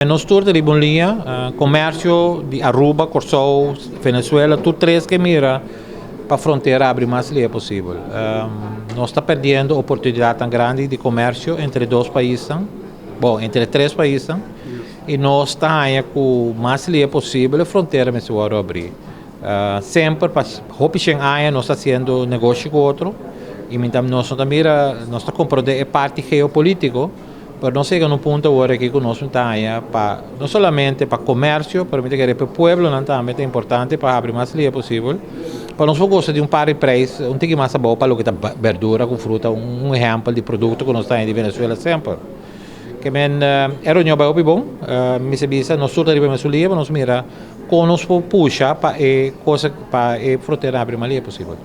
Nos tur ta riba un liña, comercio di Aruba, Corsou, Venezuela, tur tres ke mira pa frontera abri mas lihe posibel. Nos ta perdiendo oportunidadnan grandi di comercio entre dos paisnan, bon, entre tres paisnan, y nos ta haña cu mas lihe posibel e frontera mester wòrdu abri. Semper pa hopi shen aña nos ta haciendo negoshi cu otro y nos no ta mira, nos ta comprende e parti geopolitico, Pero nos yega na un punto awor aki ku nos ta haña pa no solamente pa komersio, pero mi ta kere pa e pueblonan tambe ta importante pa habri mas lihe posibel, pa nos por gosa di un par di preis un tiki mas abou pa loke ta berdura ku fruta, un ehèmpel di produkto ku nos ta haña di Venezuela semper. Ke men e reunion bai hopi bon, mi sa bisa nos tur ta riba e mesun lihe pa nos mira kon nos por pusha pa e kosa pa e frontera habri mas lihe posibel.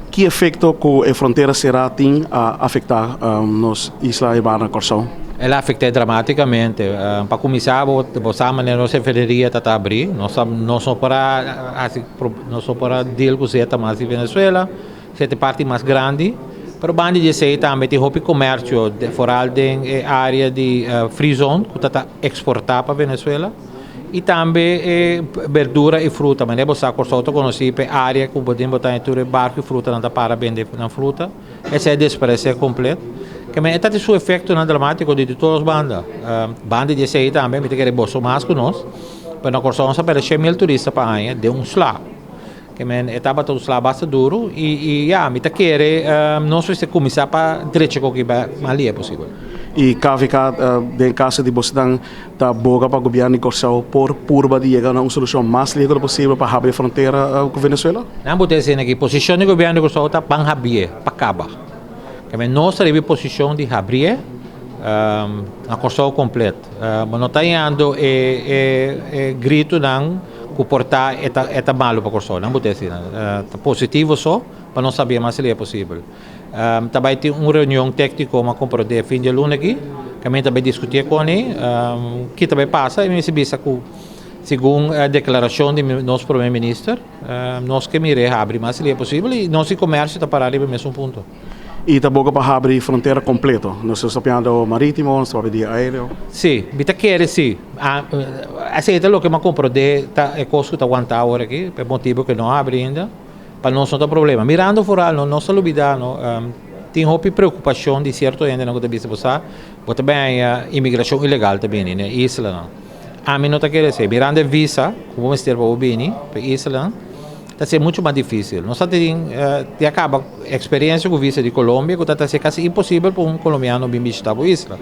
Ki efekto ku e frontera será tin a afektá nos isla hermana Kòrsou? El a afekt'é dramatikamente. Pa kuminsá bo bo sa manera nos refineria ta ta abrí. Nos nos no por a hasi nos no por a deal ku zeta mas di Venezuela. Esei ta e parti mas grandi. Pero banda di esei tambe tin hopi komersio foral den e área di free zone ku ta ta eksportá pa Venezuela. I tambe e berdura i fruta. Manera bo sa Kòrsou ta konosí pa e área ku bo den bo ta tur e barku i frutanan ta para bende nan fruta. Esei a desparesé komplet. Ke men e ta tin su efektonan dramátiko di tur dos banda. Banda di esei tambe mi ta kere boso mas ku nos, pero na Kòrsou nos a pèrdè 100.000 turista pa aña den un sla. Ke men e tabata un sla basta duru i i ya, mi ta kere nos mester kuminsá pa drecha koki bai mas lihe posibel. I KVK den kaso di bosnan ta boga pa gobièrnu di Kòrsou por purba di yega na un solushon mas lihe ku ta posibel pa habri e frontera ku Venezuela? Nan bo ta esei aki, posishon di gobièrnu di Kòrsou ta ban habrié pa kaba. Ke men nos ta riba e posishon di habrié na Kòrsou komplet. Bo no ta yando e e gritunan ku por ta e ta e ta malu pa Kòrsou. Nan bo ta esei ta positivo so pa nos sabia mas lihe posibel. Ta bai tin un reunion tékniko m'a komprondé fin di luna aki. Kaminda ta bai diskutié koni ki ta bai pasa i mi mester bisa ku segun e deklarashon di nos prome minister nos ke mir'é habri mas lihe posibel i nos di komersio ta pará riba e mesun punto. I ta boga pa habri frontera kompleto? Nos ta papiando marítimo, nos ta papia di aéreo? Sí, mi ta kere sí. Esei ta loke m'a komprondé ta e kos ku ta wantá awor aki, pa e motibu ku no habri ainda. Pa nos no ta problema. Mirando foral no, nos ta lubida no, tin hopi preocupacion di cierto hendenan cu ta bisa bo sa, bo ta bay haña inmigracion ilegal ta bini na e islanan. Ami no ta kere esey. Mirando e visa cu bo mester pa bo bini pa e islanan, ta ser mucho mas dificil. Nos ta tin, ya caba experiencia cu visa di Colombia cu ta ta ser casi imposibel pa un colombiano bin bishita bo isla.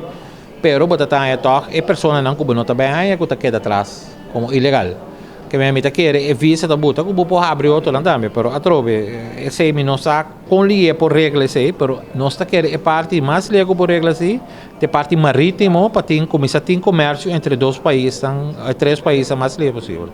Pero bo ta ta haña tòg e personanan ku bo no ta bai haña ku ta keda atras komo ilegal. Ke mi ta kere e visa ta buta ku bo por habri otronan tambe, pero atrobe esei mi no sa kon lihe por regla esei, pero nos ta kere e parti mas lihe ku por regla si ta e parti maritimo pa tin kuminsá tin komersio entre dos paisnan, tres paisnan mas lihe posibel.